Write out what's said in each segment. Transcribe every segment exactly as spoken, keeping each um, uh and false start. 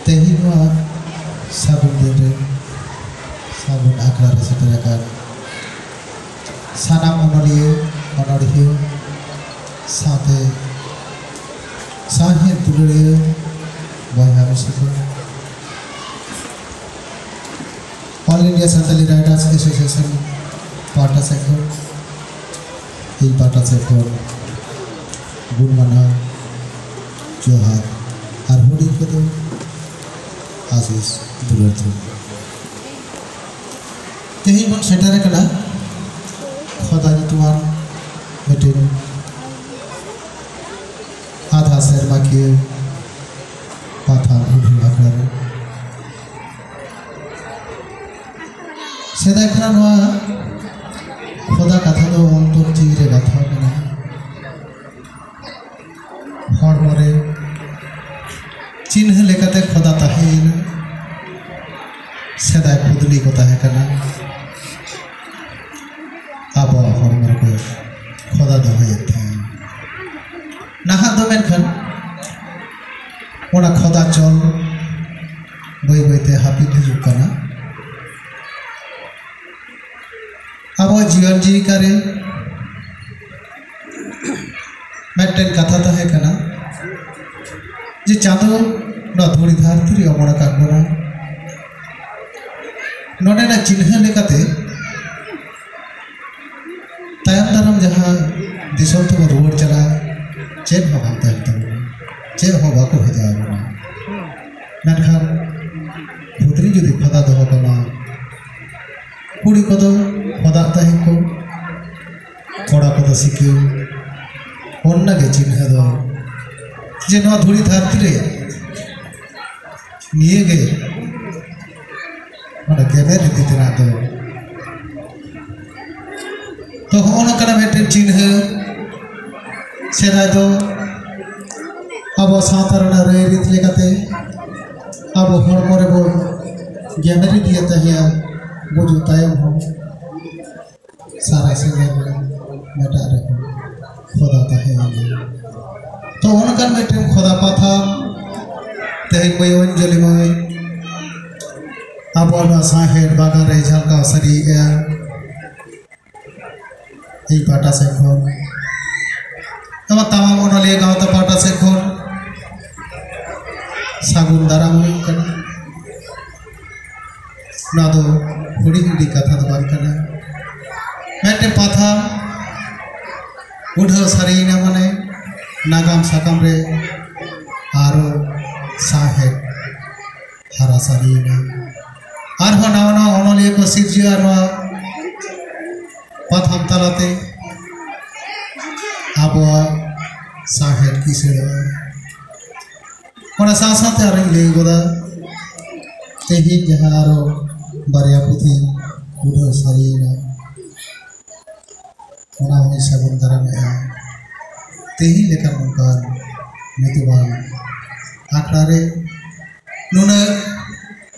ᱛᱮᱦᱮᱧ ᱱᱚᱣᱟ ᱥᱟᱹᱜᱩᱱ ᱫᱤᱱ ᱨᱮ ᱥᱟᱹᱜᱩᱱ ᱟᱠᱷᱲᱟ ᱨᱮ ᱥᱮᱴᱮᱨ ᱟᱠᱟᱱ ᱥᱟᱱᱟᱢ ᱚᱱᱚᱞᱤᱭᱟᱹ, ᱚᱱᱚᱲᱦᱤᱭᱟᱹ, ᱥᱟᱶᱛᱮ ᱥᱟᱶᱦᱮᱫ ᱫᱩᱞᱟᱹᱲᱤᱭᱟᱹ ᱵᱚᱭᱦᱟ ᱢᱤᱥᱤ ᱠᱚ, All India Santali Writers Association ᱯᱟᱦᱴᱟ ᱥᱮᱫ ᱠᱷᱚᱱ, ᱤᱧ ᱯᱟᱦᱴᱟ ᱥᱮᱫ ᱠᱷᱚᱱ ᱜᱩᱱ ᱢᱟᱱᱟᱣ ᱡᱚᱦᱟᱨ ᱟᱨ ᱦᱩᱰᱤᱧ ᱠᱚᱫᱚ ᱟᱥᱤᱥ ᱫᱩᱞᱟᱹᱲ ᱛᱷᱩᱢ᱾ ᱛᱮᱦᱮᱧ ᱵᱚᱱ ᱥᱮᱴᱮᱨ ᱟᱠᱟᱱᱟ ᱠᱷᱚᱫᱟ ᱧᱩᱛᱩᱢᱟᱱ ᱢᱤᱫᱴᱮᱱ ᱟᱫᱷᱟ ᱥᱮᱨᱢᱟᱠᱤᱭᱟᱹ ᱯᱟᱛᱷᱟᱢ ᱩᱰᱷᱟᱹᱣ ᱟᱠᱷᱲᱟ ᱨᱮ᱾ ᱥᱮᱫᱟᱭ ᱠᱷᱚᱱᱟᱜ ᱱᱚᱣᱟ ᱠᱷᱚᱫᱟ ᱠᱟᱛᱷᱟ ᱫᱚ ᱚᱱᱛᱚᱨ ᱡᱤᱣᱤ ᱨᱮ ᱜᱟᱛᱷᱟᱣ ᱢᱮᱱᱟᱜᱼᱟ᱾ ᱦᱚᱲᱢᱚ ᱨᱮ ᱪᱤᱱᱦᱟᱹ ᱞᱮᱠᱟᱛᱮ ᱠᱷᱚᱫᱟ ᱛᱟᱦᱮᱸᱭᱮᱱᱟ᱾ ᱥᱮᱫᱟᱭ ᱯᱩᱫᱱᱤ ᱠᱚ ᱛᱟᱦᱮᱸ ᱠᱟᱱᱟ, ᱟᱵᱚᱣᱟᱜ ᱦᱚᱲᱢᱚ ᱨᱮᱠᱚ ᱠᱷᱚᱫᱟ ᱫᱚᱦᱚᱭᱮᱫ ᱛᱟᱦᱮᱸᱱ᱾ ᱱᱟᱦᱟᱜ ᱫᱚ ᱢᱮᱱᱠᱷᱟᱱ ᱚᱱᱟ ᱠᱷᱚᱫᱟ ᱪᱚᱞ ᱵᱟᱹᱭ ᱵᱟᱹᱭᱛᱮ ᱦᱟᱹᱯᱤᱫ ᱦᱤᱡᱩᱜ ᱠᱟᱱᱟ᱾ ᱟᱵᱚᱣᱟᱜ ᱡᱤᱭᱚᱱ ᱡᱤᱣᱤᱠᱟ ᱨᱮ ᱢᱤᱫᱴᱮᱱ ᱠᱟᱛᱷᱟ ᱛᱟᱦᱮᱸ ᱠᱟᱱᱟ ᱡᱮ ᱪᱟᱸᱫᱚ ᱱᱚᱣᱟ ᱫᱷᱩᱲᱤ ᱫᱷᱟᱹᱨᱛᱤ ᱨᱮ ᱚᱢᱚᱱ ᱟᱠᱟᱫ ᱵᱚᱱᱟ᱾ ᱱᱚᱰᱮᱱᱟᱜ ᱪᱤᱱᱦᱟᱹ ᱞᱮᱠᱟᱛᱮ ᱛᱟᱭᱚᱢ ᱫᱟᱨᱟᱢ ᱡᱟᱦᱟᱸ ᱫᱤᱥᱚᱢ ᱛᱮᱵᱚᱱ ᱨᱩᱣᱟᱹᱲ ᱪᱟᱞᱟᱜᱼᱟ, ᱪᱮᱫ ᱦᱚᱸ ᱵᱟᱝ ᱛᱟᱦᱮᱱ ᱛᱟᱵᱚᱱᱟ, ᱪᱮᱫ ᱦᱚᱸ ᱵᱟᱠᱚ ᱵᱷᱮᱡᱟ ᱟᱵᱚᱱᱟ᱾ ᱢᱮᱱᱠᱷᱟᱱ ᱯᱩᱛᱨᱤ ᱡᱩᱫᱤ ᱠᱷᱚᱫᱟ ᱫᱚᱦᱚ ᱠᱟᱢᱟ, ᱠᱩᱲᱤ ᱠᱚᱫᱚ ᱠᱷᱚᱫᱟᱜ ᱛᱟᱦᱮᱸ ᱠᱚ, ᱠᱚᱲᱟ ᱠᱚᱫᱚ ᱥᱤᱠᱟᱹᱣ᱾ ᱚᱱᱟ ᱜᱮ ᱪᱤᱱᱦᱟᱹ ᱫᱚ ᱡᱮ ᱱᱚᱣᱟ ᱫᱷᱩᱲᱤ ᱫᱷᱟᱹᱨᱛᱤ ᱨᱮ ᱱᱤᱭᱟᱹ ᱜᱮ ᱢᱟᱱᱮ ᱜᱮᱢᱮᱨ ᱤᱫᱤ ᱛᱮᱱᱟᱜ ᱫᱚ᱾ ᱛᱚ ᱦᱚᱸᱜᱼᱚ ᱱᱚᱝᱠᱟᱱᱟᱜ ᱢᱤᱫᱴᱮᱱ ᱪᱤᱱᱦᱟᱹ ᱥᱮᱫᱟᱭ ᱫᱚ ᱟᱵᱚ ᱥᱟᱶᱛᱟ ᱨᱮᱱᱟᱜ ᱨᱟᱹᱭᱨᱤᱛ ᱞᱮᱠᱟᱛᱮ ᱟᱵᱚ ᱦᱚᱲᱢᱚ ᱨᱮᱵᱚᱱ ᱜᱮᱢᱮᱨ ᱤᱫᱤᱭᱮᱫ ᱛᱟᱦᱮᱸᱜᱼᱟ ᱜᱩᱡᱩᱜ ᱛᱟᱭᱚᱢ ᱦᱚᱸ᱾ ᱥᱟᱨᱟ ᱥᱮᱸᱜᱮᱞ ᱨᱮ ᱢᱮᱴᱟᱜ ᱨᱮᱦᱚᱸ ᱠᱷᱚᱫᱟ ᱛᱟᱦᱮᱸᱭᱮᱱᱟ᱾ ᱛᱚ ᱚᱱᱠᱟᱱ ᱢᱤᱫᱴᱮᱱ ᱠᱷᱚᱫᱟ ᱯᱟᱛᱷᱟᱢ ᱛᱮᱦᱮᱧ ᱢᱟᱹᱭ ᱚᱧᱡᱚᱞᱤ ᱢᱟᱹᱭ ᱟᱵᱚ ᱱᱚᱣᱟ ᱥᱟᱶᱦᱮᱫ ᱵᱟᱜᱟᱱ ᱨᱮ ᱡᱷᱟᱞᱠᱟᱣ ᱥᱟᱹᱨᱤᱭᱮᱫᱼᱟ᱾ ᱤᱧ ᱯᱟᱦᱴᱟ ᱥᱮᱫ ᱠᱷᱚᱱ, ᱱᱚᱣᱟ ᱛᱟᱢᱟᱢ ᱚᱱᱚᱞᱤᱭᱟᱹ ᱜᱟᱶᱛᱟ ᱯᱟᱦᱴᱟ ᱥᱮᱫ ᱠᱷᱚᱱ ᱥᱟᱹᱜᱩᱱ ᱫᱟᱨᱟᱢ ᱦᱩᱭᱩᱜ ᱠᱟᱱᱟ᱾ ᱱᱚᱣᱟ ᱫᱚ ᱦᱩᱰᱤᱧ ᱦᱩᱰᱤᱧ ᱠᱟᱛᱷᱟ ᱫᱚ ᱵᱟᱝ ᱠᱟᱱᱟ᱾ ᱢᱤᱫᱴᱮᱱ ᱯᱟᱛᱷᱟᱢ ᱩᱰᱷᱟᱹᱣ ᱥᱟᱹᱨᱤᱭᱮᱱᱟ, ᱢᱟᱱᱮ ᱱᱟᱜᱟᱢ ᱥᱟᱠᱟᱢ ᱨᱮ ᱟᱨᱚ ᱥᱟᱶᱦᱮᱫ ᱦᱟᱨᱟ ᱥᱟᱹᱨᱤᱭᱮᱱᱟ᱾ ᱟᱨᱦᱚᱸ ᱱᱟᱣᱟ ᱱᱟᱣᱟ ᱚᱱᱚᱞᱤᱭᱟᱹ ᱠᱚ ᱥᱤᱨᱡᱟᱹᱜᱼᱟ ᱱᱚᱣᱟ ᱯᱟᱛᱷᱟᱢ ᱛᱟᱞᱟᱛᱮ᱾ ᱟᱵᱚᱣᱟᱜ ᱥᱟᱶᱦᱮᱫ ᱠᱤᱥᱟᱹᱬᱚᱜᱼᱟ᱾ ᱚᱱᱟ ᱥᱟᱶ ᱥᱟᱶᱛᱮ ᱟᱨᱚᱧ ᱞᱟᱹᱭ ᱜᱚᱫᱟ, ᱛᱮᱦᱮᱧ ᱡᱟᱦᱟᱸ ᱟᱨᱚ ᱵᱟᱨᱭᱟ ᱯᱩᱛᱷᱤ ᱩᱰᱷᱟᱹᱣ ᱥᱟᱹᱨᱤᱭᱮᱱᱟ, ᱚᱱᱟ ᱦᱚᱸᱧ ᱥᱟᱹᱜᱩᱱ ᱫᱟᱨᱟᱢᱮᱜᱼᱟ᱾ ᱛᱮᱦᱮᱧ ᱞᱮᱠᱟᱱ ᱱᱚᱝᱠᱟᱱ ᱧᱩᱛᱩᱢᱟᱱ ᱟᱠᱷᱲᱟ ᱨᱮ ᱱᱩᱱᱟᱹᱜ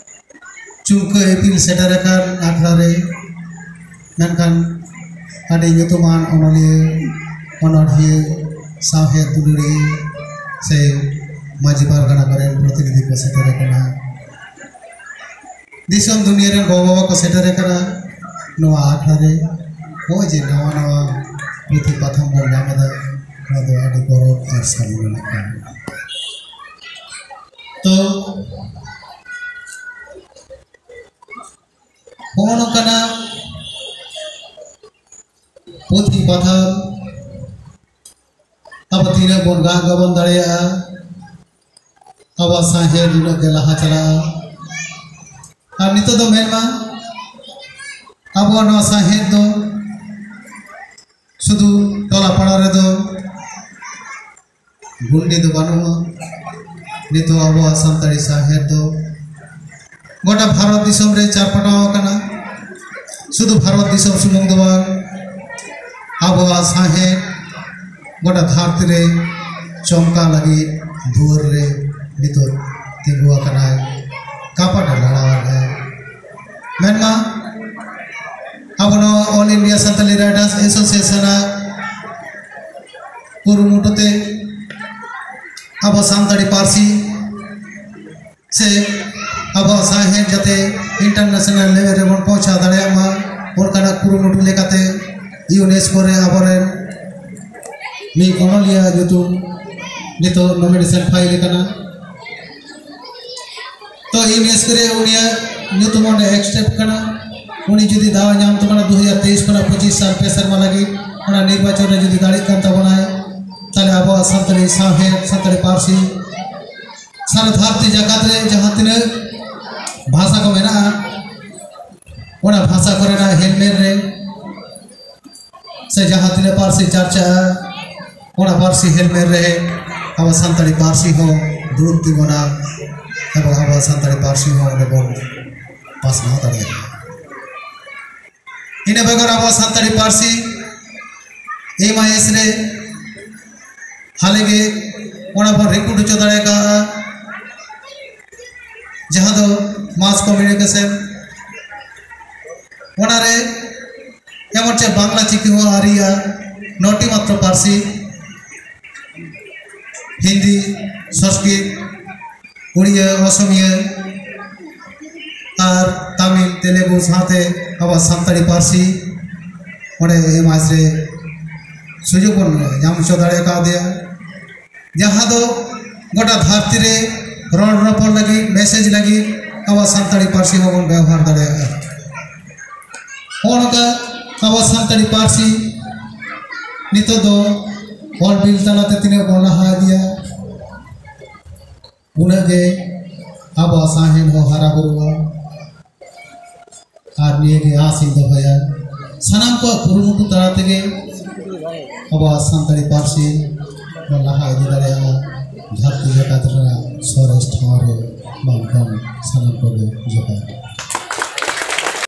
ᱪᱩᱢᱠᱟᱹ ᱤᱯᱤᱞ ᱥᱮᱴᱮᱨ ᱟᱠᱟᱱ ᱟᱠᱷᱲᱟ ᱨᱮ, ᱢᱮᱱᱠᱷᱟᱱ ᱟᱹᱰᱤ ᱧᱩᱛᱩᱢᱟᱱ ᱚᱱᱚᱞᱤᱭᱟᱹ, ᱚᱱᱚᱲᱦᱤᱭᱟᱹ, ᱥᱟᱶᱦᱮᱫ ᱫᱩᱞᱟᱹᱲᱤᱭᱟᱹ ᱥᱮ ᱢᱟᱹᱡᱷᱤ ᱯᱟᱨᱜᱟᱱᱟ ᱠᱚᱨᱮᱱ ᱯᱨᱚᱛᱤᱱᱤᱫᱷᱤ ᱠᱚ ᱥᱮᱴᱮᱨ ᱟᱠᱟᱱᱟ᱾ ᱫᱤᱥᱚᱢ ᱫᱩᱱᱤᱭᱟᱹ ᱨᱮᱱ ᱜᱚ ᱵᱟᱵᱟ ᱠᱚ ᱥᱮᱴᱮᱨ ᱟᱠᱟᱱᱟ ᱱᱚᱣᱟ ᱟᱠᱷᱲᱟ ᱨᱮ᱾ ᱱᱚᱜᱼᱚᱭ ᱡᱮ ᱱᱟᱣᱟ ᱱᱟᱣᱟ ᱯᱩᱛᱷᱤ ᱯᱟᱛᱷᱟᱢ ᱵᱚᱱ ᱧᱟᱢ ᱮᱫᱟ, ᱱᱚᱣᱟ ᱫᱚ ᱟᱹᱰᱤ ᱜᱚᱨᱚᱵᱽ ᱟᱨ ᱥᱟᱹᱜᱩᱱ ᱨᱮᱱᱟᱜ ᱠᱟᱱᱟ᱾ ᱛᱚ ᱱᱚᱜᱼᱚ ᱱᱚᱝᱠᱟᱱᱟᱜ ᱯᱩᱛᱷᱤ ᱯᱟᱛᱷᱟᱢ ᱟᱵᱚ ᱛᱤᱱᱟᱹᱜ ᱵᱚᱱ ᱜᱟᱱ ᱜᱟᱵᱟᱱ ᱫᱟᱲᱮᱭᱟᱜᱼᱟ, ᱟᱵᱚᱣᱟᱜ ᱥᱟᱶᱦᱮᱫ ᱩᱱᱟᱹᱜ ᱜᱮ ᱞᱟᱦᱟ ᱪᱟᱞᱟᱜᱼᱟ᱾ ᱟᱨ ᱱᱤᱛᱚᱜ ᱫᱚ ᱢᱮᱱᱢᱟ, ᱟᱵᱚᱣᱟᱜ ᱱᱚᱣᱟ ᱥᱟᱶᱦᱮᱫ ᱫᱚ ᱥᱩᱫᱷᱩ ᱴᱚᱞᱟ ᱯᱟᱲᱟ ᱨᱮᱫᱚ ᱜᱩᱱᱰᱤ ᱫᱚ ᱵᱟᱹᱱᱩᱜᱼᱟ᱾ ᱱᱤᱛᱚᱜ ᱟᱵᱚᱣᱟᱜ ᱥᱟᱱᱛᱟᱲᱤ ᱥᱟᱶᱦᱮᱫ ᱫᱚ ᱜᱚᱴᱟ ᱵᱷᱟᱨᱚᱛ ᱫᱤᱥᱚᱢ ᱨᱮ ᱪᱟᱨᱯᱟᱴᱟᱣ ᱟᱠᱟᱱᱟ᱾ ᱥᱩᱫᱷᱩ ᱵᱷᱟᱨᱚᱛ ᱫᱤᱥᱚᱢ ᱥᱩᱢᱩᱝ ᱫᱚ ᱵᱟᱝ, ᱟᱵᱚᱣᱟᱜ ᱥᱟᱶᱦᱮᱫ ᱜᱚᱴᱟ ᱫᱷᱟᱹᱨᱛᱤ ᱨᱮ ᱪᱚᱢᱠᱟᱣ ᱞᱟᱹᱜᱤᱫ ᱫᱩᱣᱟᱹᱨ ᱨᱮ ᱱᱤᱛᱚᱜ ᱛᱤᱸᱜᱩ ᱟᱠᱟᱱᱟᱭ, ᱠᱟᱯᱟᱴ ᱮ ᱞᱟᱲᱟᱣ ᱟᱠᱟᱫᱟᱭ᱾ ᱢᱮᱱᱢᱟ, ᱟᱵᱚ ᱱᱚᱣᱟ All India Santali Writers Association ᱟᱜ ᱠᱩᱨᱩᱢᱩᱴᱩ ᱛᱮ ᱟᱵᱚ ᱥᱟᱱᱛᱟᱲᱤ ᱯᱟᱹᱨᱥᱤ ᱞᱮᱵᱮᱞ ᱨᱮᱵᱚᱱ ᱯᱳᱸᱪᱷᱟᱣ ᱫᱟᱲᱮᱭᱟᱜ ᱢᱟ, ᱚᱱᱠᱟᱱᱟᱜ ᱠᱩᱨᱩᱢᱩᱴᱩ ᱞᱮᱠᱟᱛᱮ ᱤᱭᱩᱱᱮᱥᱠᱳ ᱨᱮ ᱟᱵᱚᱨᱮᱱ ᱢᱤᱫ ᱚᱱᱚᱞᱤᱭᱟᱹ ᱧᱩᱛᱩᱢ ᱱᱤᱛᱚᱜ ᱱᱚᱢᱤᱱᱮᱥᱚᱱ ᱯᱷᱟᱭᱤᱞ ᱟᱠᱟᱱᱟ᱾ ᱛᱚ ᱤᱭᱩᱱᱮᱥᱠᱳ ᱨᱮ ᱩᱱᱤᱭᱟᱜ ᱧᱩᱛᱩᱢ ᱚᱸᱰᱮ ᱮᱠᱥᱮᱯᱴ ᱠᱟᱱᱟ᱾ ᱩᱱᱤ ᱡᱩᱫᱤ ᱫᱟᱣ ᱧᱟᱢ ᱛᱟᱵᱚᱱᱟ ᱫᱩ ᱦᱟᱡᱟᱨ ᱛᱮᱭᱤᱥ ᱠᱷᱚᱱᱟᱜ ᱯᱚᱸᱪᱤᱥ ᱥᱟᱞ ᱯᱮ ᱥᱮᱨᱢᱟ ᱞᱟᱹᱜᱤᱫ, ᱚᱱᱟ ᱱᱤᱨᱵᱟᱪᱚᱱ ᱨᱮ ᱡᱩᱫᱤ ᱫᱟᱲᱮᱜ ᱠᱟᱱ ᱛᱟᱵᱚᱱᱟᱭ, ᱛᱟᱦᱞᱮ ᱟᱵᱚᱣᱟᱜ ᱥᱟᱱᱛᱟᱲᱤ ᱥᱟᱶᱦᱮᱫ, ᱥᱟᱱᱛᱟᱲᱤ ᱯᱟᱹᱨᱥᱤ, ᱥᱟᱨᱟ ᱫᱷᱟᱹᱨᱛᱤ ᱡᱟᱠᱟᱛ ᱨᱮ ᱡᱟᱦᱟᱸ ᱛᱤᱱᱟᱹᱜ ᱵᱷᱟᱥᱟ ᱠᱚ ᱢᱮᱱᱟᱜᱼᱟ, ᱚᱱᱟ ᱵᱷᱟᱥᱟ ᱠᱚᱨᱮᱱᱟᱜ ᱦᱮᱞᱢᱮᱞ ᱨᱮ ᱥᱮ ᱡᱟᱦᱟᱸ ᱛᱤᱱᱟᱹᱜ ᱯᱟᱹᱨᱥᱤ ᱪᱟᱨᱪᱟᱜᱼᱟ, ᱚᱱᱟ ᱯᱟᱹᱨᱥᱤ ᱦᱮᱞᱢᱮᱞ ᱨᱮ ᱟᱵᱚ ᱥᱟᱱᱛᱟᱲᱤ ᱯᱟᱹᱨᱥᱤ ᱦᱚᱸ ᱫᱩᱲᱩᱵ ᱛᱤᱸᱜᱩᱱᱟ ᱮᱵᱚᱝ ᱟᱵᱚ ᱥᱟᱱᱛᱟᱲᱤ ᱯᱟᱹᱨᱥᱤ ᱦᱚᱸ ᱚᱸᱰᱮ ᱵᱚᱱ ᱯᱟᱥᱱᱟᱣ ᱫᱟᱲᱮᱭᱟᱜᱼᱟ᱾ ᱤᱱᱟᱹ ᱵᱮᱜᱚᱨ ᱟᱵᱚ ᱥᱟᱱᱛᱟᱲᱤ ᱯᱟᱹᱨᱥᱤ ᱮᱢ ᱟᱭ ᱮᱥ ᱨᱮ ᱦᱟᱞᱮ ᱜᱮ ᱚᱱᱟ ᱵᱚᱱ ᱨᱤᱠᱨᱩᱴ ᱦᱚᱪᱚ ᱫᱟᱲᱮ ᱠᱟᱜᱼᱟ, ᱡᱟᱦᱟᱸ ᱫᱚ ᱢᱟᱥ ᱠᱚᱢᱤᱭᱩᱱᱤᱠᱮᱥᱚᱱ᱾ ᱚᱱᱟᱨᱮ ᱮᱢᱚᱱ ᱪᱮᱫ ᱵᱟᱝᱞᱟ ᱪᱤᱠᱤ ᱦᱚᱸ ᱟᱹᱣᱨᱤᱭᱟ, ᱱᱚᱴᱤ ᱢᱟᱛᱨᱚ ᱯᱟᱹᱨᱥᱤ, ᱦᱤᱱᱫᱤ, ᱥᱚᱝᱥᱠᱨᱤᱛ, ᱩᱲᱤᱭᱟ, ᱚᱥᱚᱢᱤᱭᱟᱹ ᱟᱨ ᱛᱟᱢᱤᱞ, ᱛᱮᱞᱮᱜᱩ ᱥᱟᱶᱛᱮ ᱟᱵᱚᱣᱟᱜ ᱥᱟᱱᱛᱟᱲᱤ ᱯᱟᱹᱨᱥᱤ ᱚᱸᱰᱮ ᱮᱢ ᱟᱭ ᱮᱥ ᱨᱮ ᱥᱩᱡᱳᱜᱽ ᱵᱚᱱ ᱧᱟᱢ ᱦᱚᱪᱚ ᱫᱟᱲᱮ ᱠᱟᱣᱫᱮᱭᱟ, ᱡᱟᱦᱟᱸ ᱫᱚ ᱜᱚᱴᱟ ᱫᱷᱟᱹᱨᱛᱤ ᱨᱮ ᱨᱚᱲ ᱨᱚᱯᱚᱲ ᱞᱟᱹᱜᱤᱫ, ᱢᱮᱥᱮᱡᱽ ᱞᱟᱹᱜᱤᱫ ᱟᱵᱚᱣᱟᱜ ᱥᱟᱱᱛᱟᱲᱤ ᱯᱟᱹᱨᱥᱤ ᱦᱚᱸᱵᱚᱱ ᱵᱮᱣᱦᱟᱨ ᱫᱟᱲᱮᱭᱟᱜᱼᱟ᱾ ᱱᱚᱜᱼᱚ ᱱᱚᱝᱠᱟ ᱟᱵᱚ ᱥᱟᱱᱛᱟᱲᱤ ᱯᱟᱹᱨᱥᱤ ᱱᱤᱛᱚᱜ ᱫᱚ ᱚᱞ ᱵᱤᱞ ᱛᱟᱞᱟᱛᱮ ᱛᱤᱱᱟᱹᱜ ᱵᱚᱱ ᱞᱟᱦᱟ ᱤᱫᱤᱭᱟ, ᱩᱱᱟᱹᱜ ᱜᱮ ᱟᱵᱚᱣᱟᱜ ᱥᱟᱶᱦᱮᱫ ᱦᱚᱸ ᱦᱟᱨᱟ ᱵᱩᱨᱩᱜᱼᱟ᱾ ᱟᱨ ᱱᱤᱭᱟᱹ ᱜᱮ ᱟᱥ ᱤᱧ ᱫᱚᱦᱚᱭᱟ, ᱥᱟᱱᱟᱢ ᱠᱚᱣᱟᱜ ᱠᱩᱨᱩᱢᱩᱴᱩ ᱛᱟᱞᱟ ᱛᱮᱜᱮ ᱟᱵᱚᱣᱟᱜ ᱥᱟᱱᱛᱟᱲᱤ ᱯᱟᱹᱨᱥᱤ ᱵᱚᱱ ᱞᱟᱦᱟ ᱤᱫᱤ ᱫᱟᱲᱮᱭᱟᱜᱼᱟ, ᱫᱷᱟᱹᱨᱛᱤ ᱡᱟᱠᱟᱛ ᱨᱮᱱᱟᱜ ᱥᱚᱨᱮᱥ ᱴᱷᱟᱶ ᱨᱮ ᱵᱟᱝᱠᱷᱟᱱ ᱥᱟᱱᱟᱢ ᱠᱚᱜᱮ ᱡᱚᱦᱟᱨ᱾